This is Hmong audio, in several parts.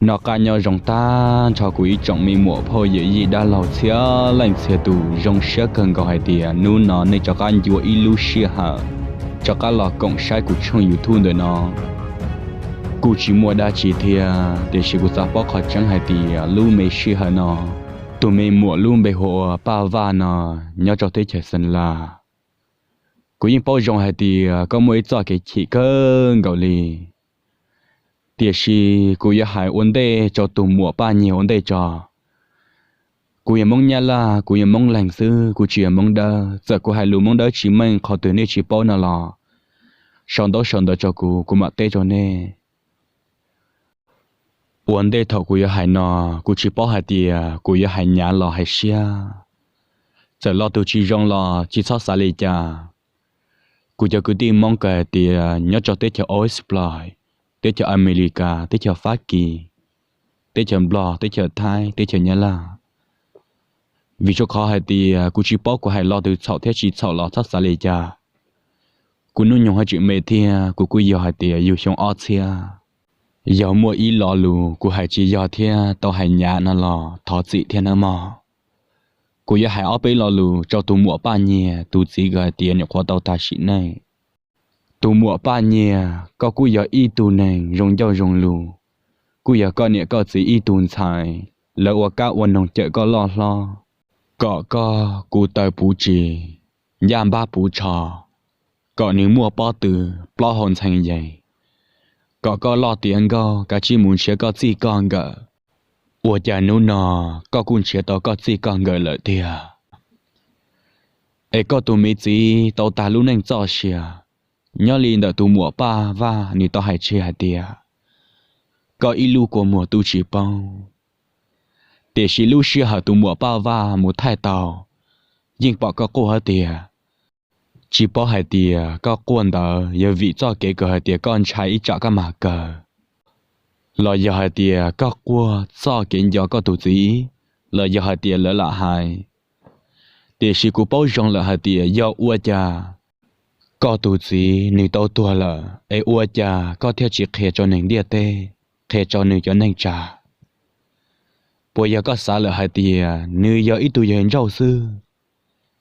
Noj qab nyob zoo tag nrho kuv ib tsoom me muam phauj yawm yij dab laug txhia leej txhia tus, zoo siab kawg nkaus hais tias hnub no nej rov qab ncua ib lub sij hawm rov qab los koom saib kuv tshooj YouTube ntawm no. Kuj tsis muaj dab tsi thiab, tiam sis kuv xav paub qhov tseeb hais tias lub me sij hawm no, tus me muam lub npe hu ua Paj Vaj no nyob rau teb chaws Xeem Las. Kuv yeej paub zoo hais tias koj muaj ib txoj kev chim kawg nkaus li, tiam sis kuv yuav hais ua ntej rau tus muam Paj Nyiag ua ntej tso. Kuv yog Hmoob Nyab Laj, kuv yog Hmoob Leeg xwb, kuv tsis yog Hmoob Dawb. Txawm kuv hais lus Hmoob Dawb tsis meej qhov twg nej tsis paub no los, sau ntaub sau ntawv rau kuv, kuv mam teb rau nej. Ua ntej thaum kuv yuav hais no, kuv tsis paub hais tias kuv yuav hais hnyav los hais siab. Txawm lo twg tsis zoo los tsis txhob xav li cas. Kuv cov kwv tij Hmoob kawg hais tias nyob rau teb chaws Australia, teb chaws Amelikas, teb chaws Fab Kis, teb chaws Nplog, teb chaws Thaib, teb chaws Nyab Laj. Vim rau qhov hais tias kuv tsis paub kuv hais lo twg txhaum thiab tsis txhaum los txhob xav li cas. Kuv hnub nyoog haj tseem me thiab, kuv kuj yog hais tias yug xyoo ob txhiab. Yog muaj ib lo lus kuv hais tsis yog thiab tau hais hnyav no los thov txim thiab nawb mog. Kuv yuav hais ob peb lo lus rau tus muam Paj Nyiag tus txiv uas hais tias nyuam qhuav tau tag sim neej. Tus muam Paj Nyiag, koj kuj yog ib tug neeg zoo ncauj zoo lus, kuj yog koj niam koj txiv ib tug ntxhais, lawv ua kab ua noog cawm koj loj hlob, kom koj kuv taw puv tsis, ncaj npab puv tsho, kom nws muaj pob tw plaub hau ntxhee yees, kom koj loj tiav nkauj kav tsij mus nrhiav koj txij koj nkawm. Ua cas hnub no koj kuj nrhiav tau koj txij koj nkawm lawm tiag? Es koj tus me txiv tau tag lub neej txoj sia, nyob li ntawm tus muam Paj Vaj nws tau hais tseg hais tias, koj ib lub kua muag tu tsis poob. Tiam sis lub sij hawm tus muam Paj Vaj mus thaij tau, yeej pom koj quaj hab tiag. Tsis paub hais tias koj quaj ntawd yog vim txoj kev kawg hais tias koj ntshai ib tsam koj mag kawg, los yog hais tias koj quaj txoj kev nco koj tus txiv, los yog hais tias lawv lam hais. Tiam sis kuv paub zoo lawm hais tias yog ua cas koj tus txiv nws tau tuag lawm es ua cas koj thiaj tsis qhia rau neeg ntiaj teb, qhia rau nws cov neej tsa? Puas yog koj xav lawm hais tias nws yog ib tug yawg nrauj xwb,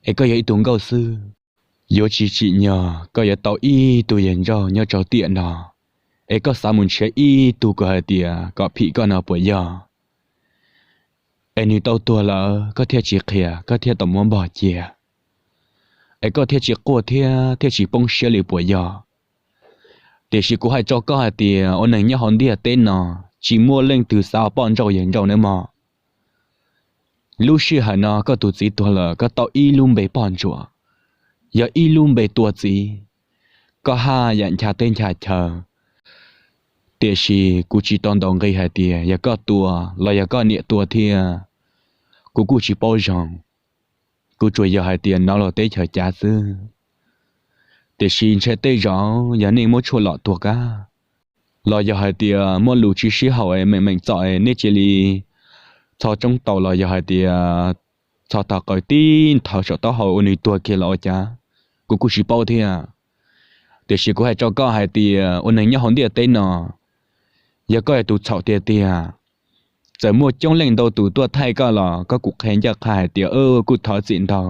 es koj yog ib tug nkauj xwb? Yuav tsis tsim nyog koj yuav tau ib tug yawg nrauj nyob rau tiam no, es koj xav mus nrhiav ib tug kawg hais tias kom phim koj no puas yog? Es nws tau tuag lawm koj thiaj tsis qhia, koj thiaj tau muab npog cia, es koj thiaj tsis quaj thiab thiaj tsis poob siab li puas yog? Tiam sis kuv hais rau koj hais tias ua neeg nyob hauv ntiaj teb no, tsis muaj leej twg xav ua poj nrauj yawg nrauj nawb mog. Lub sij hawm no koj tus txiv tuag lawm koj tau ib lub npe poj ntsuam, yog ib lub npe tua txiv, koj haj yam ncha teb ncha chaw. Tiam sis kuv tsis tau ntaus nqi hais tias yog koj tua los yog koj niam tua thiab, kuv kuj tsis paub zoo. Kuv tsuas yog hais tias hnov los teb chaws cav xwb. Tiam sis ntshe tej zaum yog nej muab tshuaj lom tuag kab, los yog hais tias muaj lus tsis sib haum es meem meem txom es nej cia li txho tsoob taus los yog hais tias txho tog qaws tib nthawv saum taub hau ua nws tuag kiag los ua cas, kuv kuj tsis paub thiab. Tiam sis kuv hais rau koj hais tias ua neeg nyob hauv ntiaj teb no, yog koj yog tus txhaum tiag tiag, txawm muaj coob leej ntau tus tuaj thaij koj los koj kuj qhia ncaj qha hais tias kuj thov txim ntau,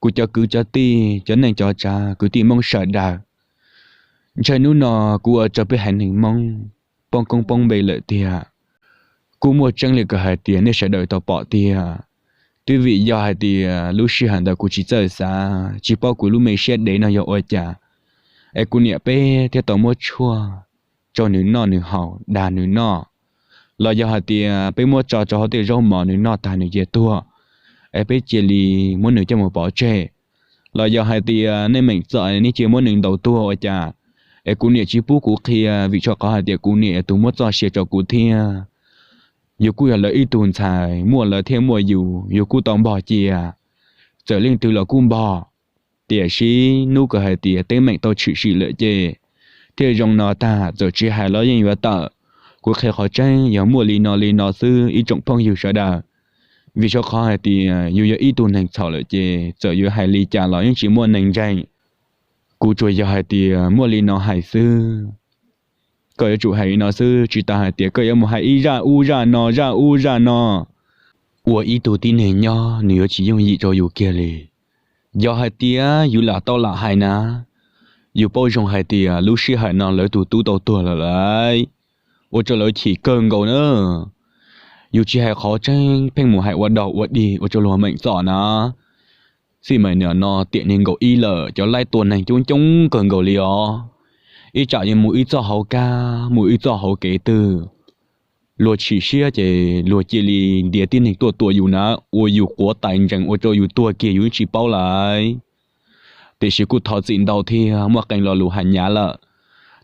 kuv cov kwv cov tij cov neej cov tsav kwv tij Hmoob sawv daws. Ntshe hnub no kuv ua rau peb haiv neeg Hmoob poob koob poob npe lawm tiag. Kuj muaj tseeb li kawg hais tias nej sawv daws tau pom tiag. Twb vim yog hais tias lub sij hawm ntawd kuv tsis txawj xav, tsis paub kuv lub me siab dev no yog ua cas, es kuv niam peb thiaj tau muab tshuaj rau nws noj nws haus dag nws noj, los yog hais tias peb muab tso rau hauv tej zaub mov nws noj tag nws cia tuag, es peb cia li muab nws coj mus pov tseg, los yog hais tias nej meem txom nej cia muab nws ntaus tuag ua cas, es kuv niam tsis pub kuv qhia vim tsho qhov hais tias kuv niam yog tus muab txoj sia rau kuv thiab. Yus kuj yog lawv ib tug ntxhais, muaj lawv thiaj muaj yus, yus kuj tau npog cia. Txawm leej twg los kuj npog, tiam sis hnub kawg hais tias teeb meem tau tshwm sim lawm ces thiaj zoo no tag, txawm tsis hais los yeej yuav tawm. Kuv qhia qhov tseeb yog muaj li no li no xwb ib tsoom phooj ywg sawv daws, vim tsho qhov hais tias yus yog ib tug neeg txhaum lawm ces txawm yuav hais li cas los yeej tsis muaj neeg ntseeg. Kuv tsuas yog hais tias muaj li no hais xwb. Koj yuav tsum hais li no xwb, tsis tas hais tias koj yuav mus hais ib zaj ub zaj no zaj ub zaj no, ua ib tug tib neeg nyob nws yuav tsis yooj yim rau yus kiag li. Yog hais tias yus lam tau lam hais na, yus paub zoo hais tias lub sij hawm no lawv tus tub tau tuag lawm lauj, ua rau lawv chim kawg nkaus na. Yus tsis hais qhov tseeb pheej mus hais ua dog ua dig ua rau luag meem txom na. Xij mas nim no tiam nees nkaum ib lawm, cov laib tua neeg coob coob kawg nkaus li os. Ib tsam yuav mus ib txoj hauv kab mus ib txoj hauv kev twg, luag chim siab ces luag cia li ntiav tib neeg tuaj tua yus na, ua yus quav tais ntsees ua rau yus tuag kiag yus tsis paub lawm. Tiam sis kuj thov txim ntau thiab muaj qee lo lus hais hnyav lawm,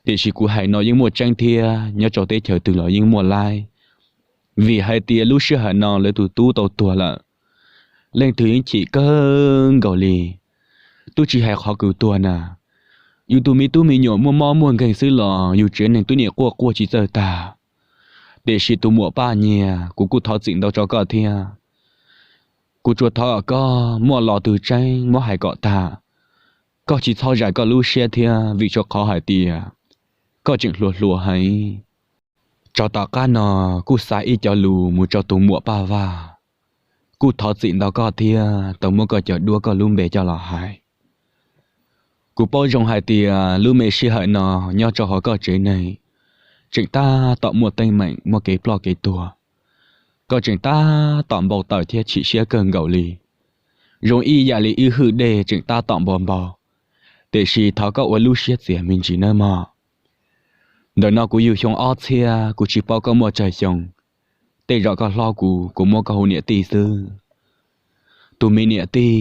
tiam sis kuv hais no yeej muaj tseeb thiab nyob rau teb chaws twg los yeej muaj laib. Vim hais tias lub sij hawm no lawv tus tub tau tuag lawm, leej twg yeej chim kawg nkaus li. Twb tsis hais qhov kws tuag na, yus tus me tub me nyuam muaj mob muaj nkeeg xwb los yus tsev neeg twb niam quaj quaj tsis txawj tag. Tiam sis tus muam Paj Nyiag, kuv kuj thov txim ntau rau koj thiab. Kuv tsuas thov kom koj muaj lo twg tseeb muab hais kom tag, koj tsis txhob zais koj lub siab thiab vim rau qhov hais tias koj tseem hluas hluas heev. Tso tom qab no kuj xa ib co lus mus rau tus muam Paj Vaj, kuj thov txim ntau koj thiab tau muab koj cov duab koj lub npe coj los hais. Kuv paub zoo hais tias lub me sij hawm no nyob rau hauv koj tsev neeg tseem tab tom muaj teeb meem muaj kev ploj kev tuag, koj tseem tab tom npau taws thiab chim siab kawg nkaus li, zoo ib yam li ib hwj dej tseem tab tom npau npau. Tiam sis thov koj ua lub siab txias me ntsis nawb mog. Ntawm no kuv yug xyoo ob txhiab, kuv tsis paub koj muaj tsawg xyoo. Tej zaum koj hlob kuv, kuv muab koj hu niam tij xwb. Tus me niam tij,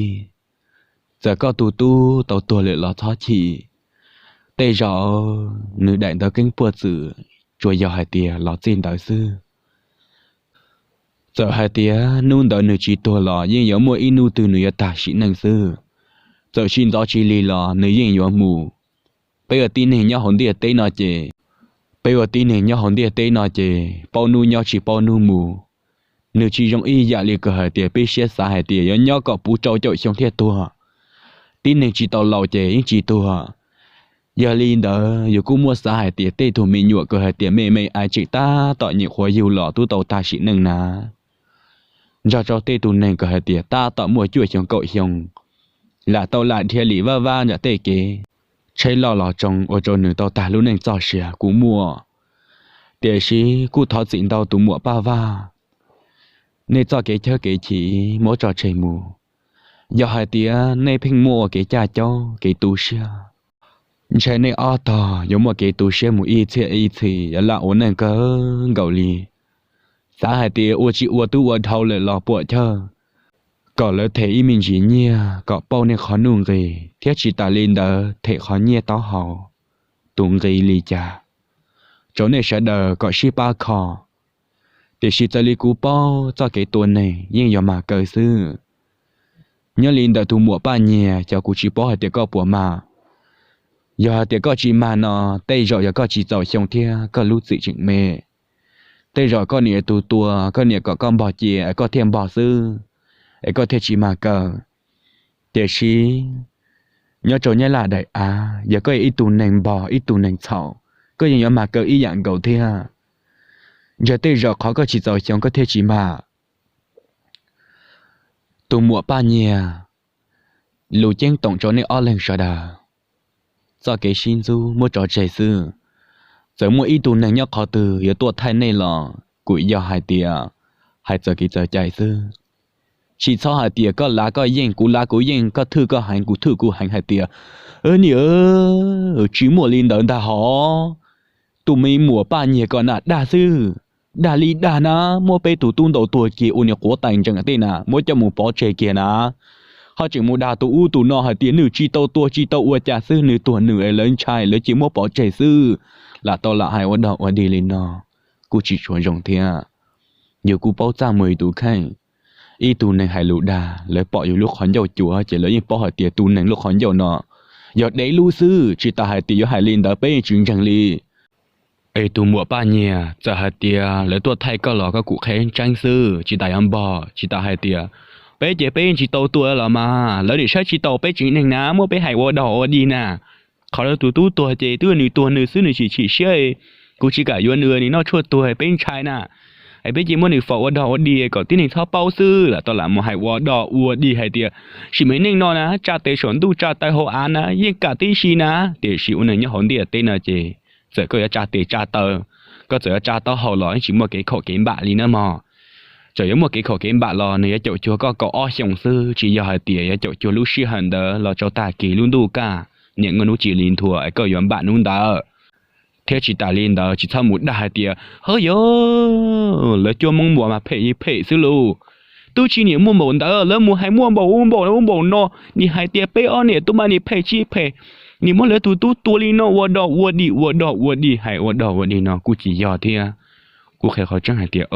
txawm koj tus tub tau tuag lawm los txhob chim. Tej zaum nws daim ntawv keeb puag txwm tsuas yog hais tias los txij ntawd xwb. Txawm hais tias hnub ntawd nws tsis tuag los yeej yuav muaj ib hnub twg nws yuav tag sim neej xwb. Txawm tsis ntxov tsis lig los nws yeej yuav mus. Peb ua tib neeg nyob hauv ntiaj teb no ces, peb ua tib neeg nyob hauv ntiaj teb no ces paub hnub nyob tsis paub hnub mus. Nws tsis zoo ib yam li kws hais tias peb siab xav hais tias yuav nyob kom puv rau caum xyoo thiaj tuag. Tib neeg tsis tau laus ces yeej tsis tuag. Yog li ntawd yus kuj muab xav hais tias tej tug me nyuam kws hais tias me me ais tseem tab tom nyuam qhuav yug los twb tau tag sim neej na, nrog rau tej tug neeg kws hais tias tab tom muaj cuaj xyoo kaum xyoo, lam tau lam dhia lim vaj vab nram tej kev, tsheb loj los tsoo ua rau nws tau tag lub neej txoj sia kuj muaj. Tiam sis kuj thov txim ntau tus muam Paj Vaj, nej txoj kev chawb kev chim muab tso tseg mus. Yog hais tias nej pheej muaj ua kev caj caub kev tu siab, ntshe nej ob tog yuav muaj kev tu siab mus ib txhiab ib txhis yuav lam ua neej kawg nkaus li. Xav hais tias ua tsis ua twb ua dhau lawm los puam chawj, kom lawv them ib me ntsis nyiaj kom pauj nej qhov nuj nqis thiab tsis tas li ntawd them qhov nyiaj taub hau, tus nqi li cas, rau nej sawv daws kom sib pab kho. Tiam sis txawm li kuv paub txoj kev tua neeg yeej yog mag kaw xwb. Nyob li ntawm tus muam Paj Nyiag, xyov kuv tsis paub hais tias koj puas mag. Yog hais tias koj tsis mag no, tej zaum yog koj tsis txaus xyoo thiab koj lub txim tseem me. Tej zaum koj niam tus tua, koj niam kom koj npog cia es koj thiaj npog xwb, es koj thiaj tsis mag kaw. Tiam sis nyob rau Nyab Laj daim av, yog koj yog ib tug neeg npog ib tug neeg txhaum, koj yeej yuav mag kaw ib yam nkaus thiab. Ntshai tej zaum qhov koj tsis txaus xyoo koj thiaj tsis mag. Tus muam Paj Nyiag, lus ceeb toom rau nej ob leeg sawv daws, txoj kev sib ntxub muab tso tseg xwb. Txawm muaj ib tug neeg nyob qhov twg yuav tuaj thaij nej los kuj yog hais tias hais txawv kev txawv cai xwb. Tsis txhob hais tias koj lav koj yeej, kuv lav kuv yeej, koj thwj koj heev, kuv thwj kuv heev hais tias, niam, tsis muaj li ntawd ntag hov. Tus me muam Paj Nyiag ko na dag xwb, dag li dag na, muab peb tus tub ntaus tuag kiag ua niag quav tais ntsees tej na muab coj mus pov tseg kiag na. Ho tseem mus dag tus ub tus no hais tias nws tsis tau tuag tsis tau ua cas xwb, nws tuag nws es lawv ntshai lawv cia muab pov tseg xwb. Lam tau lam hais ua dog ua dig li no kuj tsis tshua zoo thiab. Yus kuj paub txaj muag yus tus kheej. Ib tug neeg hais lus dag, lawv pom yus lub qhov ncauj cuav ces lawv yeej paub hais tias tus neeg lub qhov ncauj no yog dev lub xwb, tsis tas hais tias yuav hais li ntawd peb yeej tsis ntseeg li. Es tus muam Paj Nyiag, txawm hais tias lawv tuaj thaij koj los koj kuj qhia tseeb xwb, tsis tas yuav npog, tsis tas hais tias peb ces peb yeej tsis tau tua los mas, lawv nim saib tsis taus peb tsev neeg na, muab peb hais ua dog ua dig na. Qhov lawv tus tub tuag ces twb nws tuag nws xwb, nws tsis chim siab, Kuv tsis kam yuav nws, nws noj tshuaj tuag peb ntshai na. Es peb cia muab nws faus ua dog ua dig kom tib neeg txhob paub xwb. Lam tau lam mus hais ua dog ua dig hais tias sim me neej no na, tsa tes saum ntuj tsa taw hauv av na yeej kam tib si na. Tiam sis ua neeg nyob hauv ntiaj teb no ces txawm koj yuav tsa tes tsa taw, koj txawm yuav tsa taub hau los yeej tsis muaj kev khaum kev npam li na mog. Txawm yuav muaj kev khaum kev npam los nws yuav caum cuag koj kaum ob xyoos xwb, tsis yog hais tias yuav caum cuag lub sij hawm ntawd los rau tag kis lub ntuj kaj, niam nkuaj hnub ci li nthua es koj yuav npam hnub ntawd. Thiab tsis tas li ntawd, tsis txhob mus dag hais tias ho yog lawv cuab Hmoob Muas mas phem li phem xwb lauj. Twb tsis niam muaj npaum ntawd, lawv mus hais muaj npaum ub npaum ub npaum no, nim hais tias peb ob niam tub mas nim phem tsis phem, nim muab lawv tus tub tua li no ua dog ua dig ua dog ua dig, hais ua dog ua dig no kuj tsis yog thiab. Kuv qhia qhov tseeb hais tias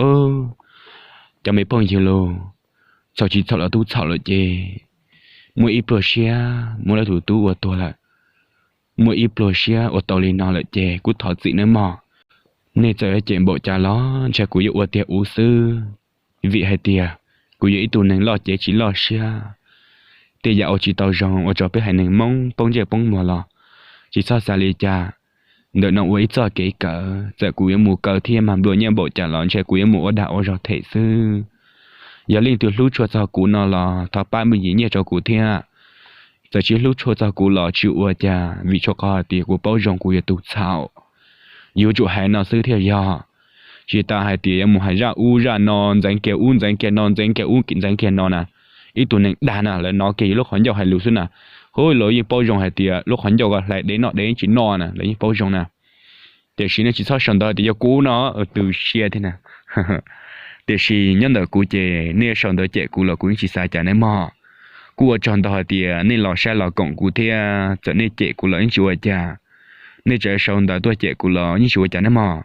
cov me phooj ywg lauj, txhaum tsis txhaum los twb txhaum lawm ces muaj ib pluag siab muab lawv tus tub ua tuag lawm, muaj ib pluag siab ua tau li no lawm ces kuj thov txim nawb mog. Nej txawm yuav cem npaum cas los ntshe kuv yuav ua tiag ua xwb, vim hais tias kuv yog ib tug neeg loj cev tsis loj siab. Tej yam ua tsis tau zoo ua rau peb haiv neeg Hmoob poob ntsej poob muag los tsis txhob xav li cas. Ntawm no ua ib txoj kev kawm, txawm kuv yuav mus kaw thiab mag nplua nyiaj npaum cas los ntshe kuv yuav mus ua dag ua zog them xwb. Yog leej twg hlub tshua txog kuv no los thov pab me ntsis nyiaj rau kuv thiab. Txawm tsis hlub tshua txog kuv los tsis ua cas, vim tshuav qhov hais tias kuv paub zoo kuv yog tus txhaum, yuav tsum hais no xwb thiaj yog. Tsis tas hais tias yuav mus hais zaj ub zaj no, ntxeev kiag ub ntxeev kiag no, ntxeev kiag ub ntxeev kiag no na. Ib tug neeg dag na, lawv hnov kiag yus lub qhov ncauj hais lus xwb na. Hu, lawv yeej paub zoo hais tias lub qhov ncauj ko hlais dev noj dev tsis noj na, lawv yeej paub zoo na. Tiam sis nej tsis txhob sau ntawv tias yog kuv no, tu siab thiab na. Tiam sis nyob ntawm kuv ces nej sau ntawv cem kuv los kuv yeej tsis xav cas nawb mog. Kuj ua tsaug ntau hais tias nej los saib los koom kuv thiab, txawm nej cem kuv los yeej tsis ua cas. Nej tseem sau ntawv tuaj cem kuv los yeej tsis ua cas nawb mog.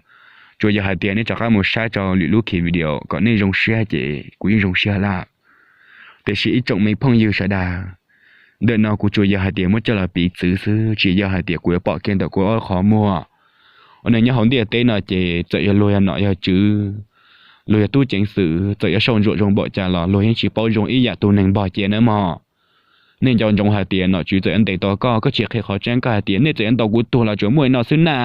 Tsuas yog hais tias nej rov qab mus saib rau lwm lub ki video kom nej zoo siab ces kuv yeej zoo siab lawm. Tiam sis ib tsoom me phooj ywg sawv daws, ntawm no kuv tsuas yog hais tias muab coj los piv txwv xwb, tsis yog hais tias kuv yuav pom kiag ntawm kuv ob qhov muag. Ua neeg nyob hauv ntiaj teb no ces txawm yog luag yog nom yog tswv, luag yog tub ceev xwm, txawm yuav sau ntsuam zoo npaum cas los luag yeej tsis paub zoo ib yam tus neeg npog cia nawb mog. Nej nco ntsoov hais tias nom tswv txawm yuav ntes tau koj, koj tsis qhia qhov tseeb, koj hais tias nej txawm yuav ntaus kuv tuag los tsuas muaj li no xwb na.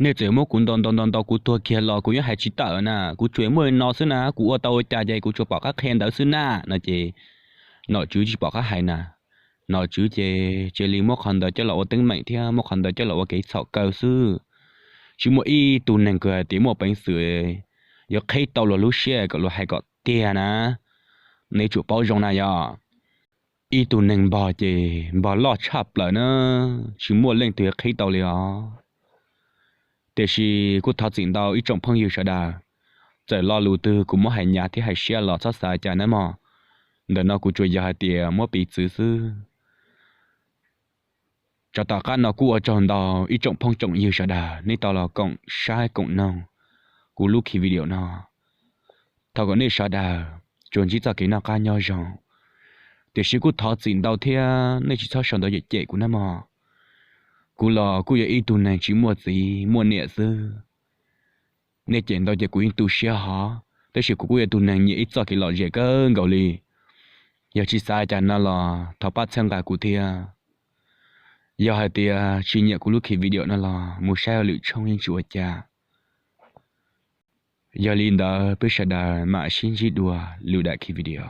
Nej txawm yuav muab kuv ntaus ntaus ntaus ntaus kuv tuag kiag los kuv yeej hais tsis tawm na, kuv tsuas muaj li no xwb na, kuv ua tau ua cas ces kuv tsuas pom qab qhia ntawd xwb na no ces nom tswv tsis pom qab hais na. Nom tswv ces cia li muab qhov ntawd coj los ua teeb meem thiab muab qhov ntawd coj los ua kev txhaum kaw xwb. Tsis muaj ib tug neeg kws hais tias muaj peev xwm yuav qhib tau luag lub siab kom luag hais kom tiag na. Nej tsum paub zoo na yog ib tug neeg npog ces npog loj tshaj plaws na, tsis muaj leej twg yuav qhib tau li os. Tiam sis kuj thov txim ntau ib tsoom phooj ywg sawv daws, txawm lo lus twg kuv muab hais hnyav thiab hais siab los txhob xav cas nawb mog. Ntawm no kuv tsuas yog hais tias muab piv txwv xwb. Tsam tom qab no kuj ua tsaug ntau ib tsoom phooj tsoom ywg sawv daws nej tau los koom saib koom noog kuv lub ki video no. Thov kom nej sawv daws tsuas ntsib txoj kev noj qab nyob zoo. Tiam sis kuj thov txim ntau thiab nej tsis txhob sau ntawv cem cem kuv nawb mog. Kuv los kuj yog ib tug neeg tsis muaj txiv muaj niam xwb. Nej cem ntau ces kuv yeej tu siab hov, tab sis kuv kuj yog tus neeg nyiam ib txoj kev lom zem kawg nkaus li. Yog tsis xav cas no los thov pab txhawb nqa kuv thiab. Yog hais tias tsis nyiam kuv lub ki video no los mus saib lwm tshooj yeej tsis ua cas. Yog li ntawd peb sawv daws mam sib ntsib dua lwm daim ki video.